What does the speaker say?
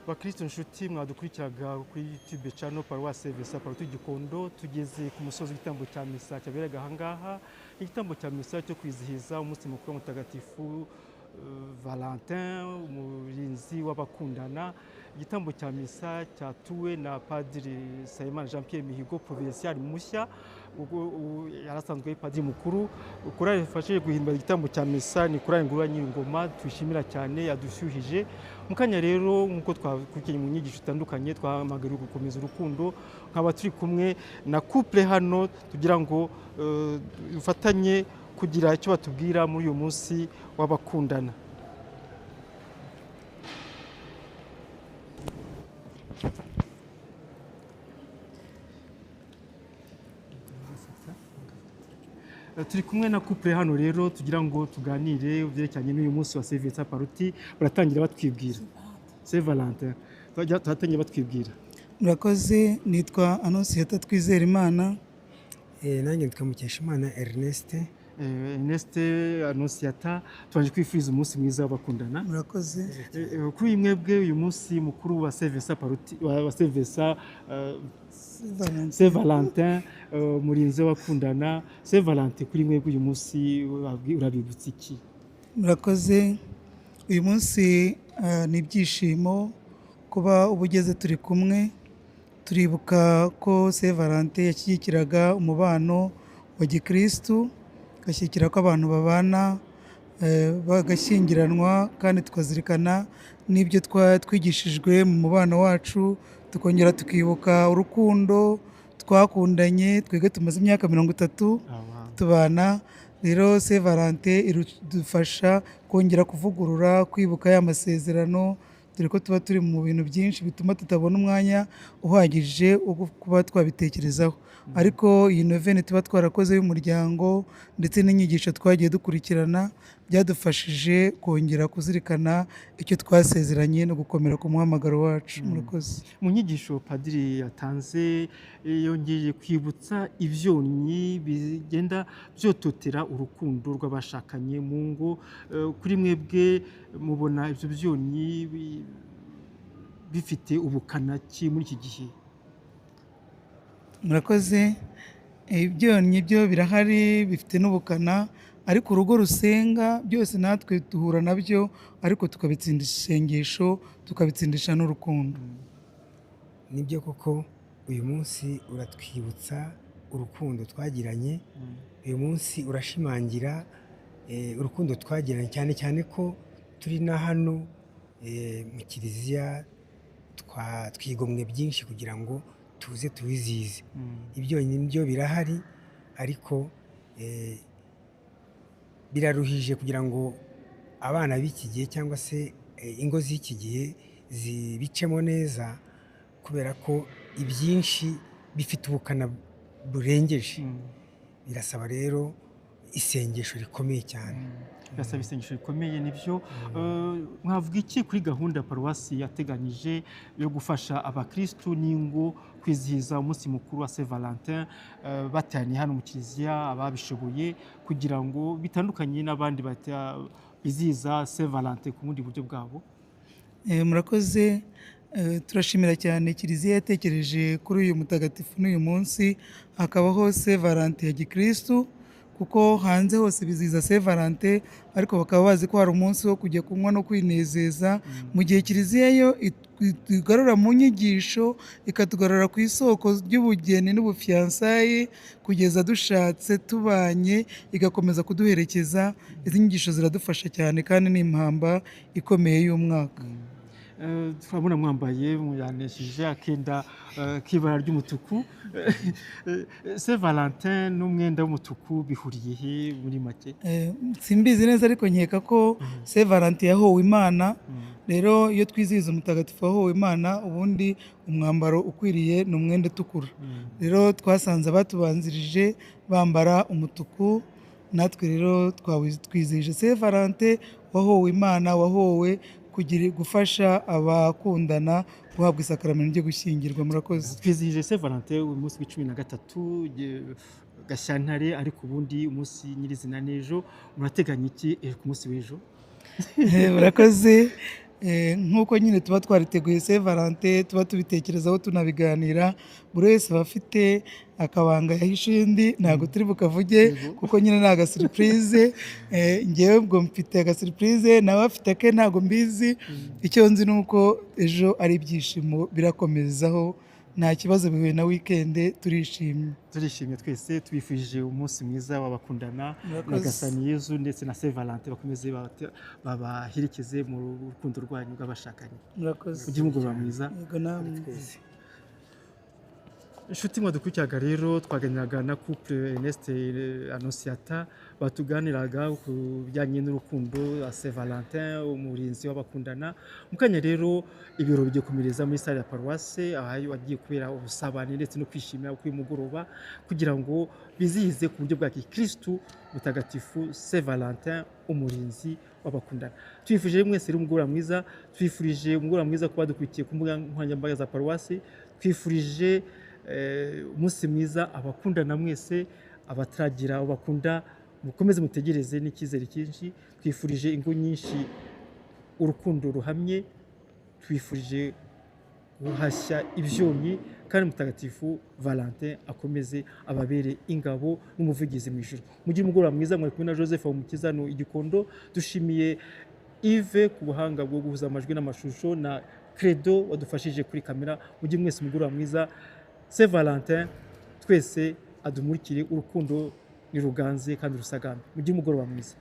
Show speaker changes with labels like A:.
A: Bakristo nshuti mwadukurikiraga kuri YouTube channel Paruwasi Saint Vincent Gikondo, tugeze ku musozi w'igitambo cya misa cyaberaga aha ngaha. Igitambo cya misa cyo kwizihiza umunsi mukuru mutagatifu Valentin, umurinzi w'abakundana. Igitambo cya misa cyatuwe na Padiri Nsabimana Jean Pierre Mihigo, provincial mushya, ubwo yarasanzwe ari padiri mukuru. Korali yafashije guhimba igitambo cya misa ni korali Ngurura Nyir'Ingoma, twishimira cyane, yadushyuhije mu kanya. Rero nk'uko twakurikiye mu nyigisho zitandukanye, twahamagariwe gukomeza urukundo. Nkaba turi kumwe na couple hano tugira ngo dufatanye kugira icyo batubwira muri uyu munsi w'abakundana. Turi kumwe na couple hano rero tugira ngo tuganire byerekeranye n'uyu munsi wa Saint Vincent Pallotti. Baratangira batwibwira. Saint Valentin. Turatangira batwibwira.
B: Murakoze, nitwa Annonciata Twizerimana.
C: Nanjye nitwa Mukeshimana Ernest.
A: Ernest, Annonciata, tubanje kwifuriza umunsi mwiza w'abakundana.
B: Murakoze.
A: Kuri mwebwe uyu munsi mukuru wa Saint Vincent Pallotti, wa Saint Vincent, Saint Valentin, murinzi w'abakundana, Saint Valentin, kuri mwebwe uyu munsi urabibutsa iki?
B: Murakoze. Uyu munsi ni ibyishimo kuba uba ugeze turi kumwe. Turibuka ko Saint Valentin yashyigikiraga umubano wa gikirisitu, agashyigikira ko abantu babana bagashyingiranwa, kandi tukazirikana n'ibyo twigishijwe mu mubano wacu, tukongera tukibuka urukundo twakundanye. Twebwe tumaze imyaka 30 tubana. Rero Saint Valentin iradufasha kongera kuvugurura, kwibuka ya masezerano, dore ko tuba turi mu bintu byinshi bituma tutabona umwanya uhagije wo kuba twabitekerezaho. Ariko iyi novene tuba twarakoze y'umuryango ndetse n'inyigisho twagiye dukurikirana byadufashije kongera kuzirikana icyo twasezeranye no gukomera ku muhamagaro wacu. Murakoze.
A: Mu nyigisho padiri yatanze, yongeye kwibutsa ibyonnyi bigenda byototera urukundo rw'abashakanye mu ngo. Kuri mwebwe mubona ibyo byonnyi bifite ubukana ki muri iki gihe?
B: Murakoze. Ibyonnyi byo birahari, bifite n'ubukana, ariko urugo rusenga byose natwe duhura nabyo, ariko tukabitsindisha isengesho, tukabitsindisha n'urukundo.
C: Nibyo koko, uyu munsi uratwibutsa urukundo twagiranye. Uyu munsi urashimangira urukundo twagiranye, cyane cyane ko turi na hano mu kiliziya, twigomwe byinshi kugira ngo tuze tuwizihize. Ibyonnyi byo birahari, ariko biraruhije kugira ngo abana b'iki gihe cyangwa se ingo z'iki gihe zibicemo neza, kubera ko ibyinshi bifite ubukana burengeje. Birasaba rero isengesho rikomeye cyane.
A: Birasaba isengesho rikomeye, nibyo. Mwavuga iki kuri gahunda paruwasi yateganyije yo gufasha abakirisitu n'ingo kwizihiza umunsi mukuru wa Saint Valentin, bateraniye hano mu kiliziya ababishoboye, kugira ngo bitandukanye n'abandi bizihiza Saint Valentin ku bundi buryo bwabo?
B: Murakoze. Turashimira cyane kiliziya yatekereje kuri uyu mutagatifu n'uyu munsi, hakabaho Saint Valentin ya gikirisitu, kuko hanze hose bizihiza Saint Valentin, ariko bakaba bazi ko hari umunsi wo kujya kunywa no kwinezeza, mu gihe kiliziya yo itugarura mu nyigisho, ikatugarura ku isoko ry'ubugeni n'ubufiyansayi kugeza dushatse tubanye, igakomeza kuduherekeza. Izi nyigisho ziradufasha cyane kandi ni impamba ikomeye y'umwaka.
A: Turabona mwambaye, muyanesheje akenda k'ibara ry'umutuku. Saint Valentin n'umwenda w'umutuku bihuriye he muri make?
B: Simbizi neza, ariko nkeka ko Saint Valentin yahowe Imana. Rero iyo twizihiza umutagatifu wahowe Imana, ubundi umwambaro ukwiriye ni umwenda utukura. Rero twasanze abatubanzirije bambara umutuku, natwe rero twizihije Saint Valentin wahowe Imana, wahowe gufasha abakundana guhabwa isakaramentu ryo gushyingirwa. Murakoze.
A: Twizihije Saint Valentin uyu munsi wa 13 Gashyantare, ariko ubundi umunsi nyirizina n'ejo. Murateganya iki ku munsi w'ejo?
B: Murakoze. Nk'uko nyine tuba twariteguye Saint Valentin, tuba tubitekerezaho, tunabiganira, buri wese aba afite akabanga yahishe undi. Ntabwo turi bukavuge kuko nyine ni agasurprise. Ngewe ubwo mfite agasurprise, nawe afite ake, ntabwo mbizi. Icyo nzi ni uko ejo ari ibyishimo, birakomezaho, nta kibazo, bihuye na weekend, turishimye.
A: Turishimye twese, tubifurije umunsi mwiza w'abakundana.
B: Murakoze.
A: Nyagasani Yezu ndetse na Saint Valentin bakomeze babaherekeze mu rukundo rwanyu rw'abashakanye.
B: Murakoze.
A: Ugire umugoroba mwiza.
B: Yego, namwe.
C: Twese.
A: Inshuti mwadukurikiraga rero, twaganiraga na couple Ernest, Annonciata, batuganiraga ku bijyanye n'urukundo, Saint Valentin umurinzi w'abakundana. Mu kanya rero ibiro bigiye komereza muri salle ya paruwase, aho hagiye kubera ubusabane ndetse no kwishimira kuri uyu mugoroba, kugira ngo bizihize ku buryo bwa gikristu mutagatifu Saint Valentin umurinzi w'abakundana. Twifurije mwese rero umugoroba mwiza, twifurije umugoroba mwiza kuba dukurikiye ku mbuga nkoranyambaga za paruwasi, twifurije umunsi mwiza abakundana mwese, abataragira abo bakunda mukomeze mutegereze n'icyizere cyinshi. Twifurije ingo nyinshi urukundo ruhamye, twifurije guhashya ibyonnyi, kandi mutagatifu Valentin akomeze ababere ingabo n'umuvugizi mu ijuru. Mugire umugoroba mwiza. Mwari kumwe na Joseph Umukiza hano i Gikondo. Dushimiye Yves ku buhanga bwo guhuza amajwi n'amashusho na Credo wadufashije kuri kamera. Mugire mwese umugoroba mwiza. Saint Valentin twese adumurikire, urukundo niruganze kandi rusagambe. Mugire umugoroba mwiza.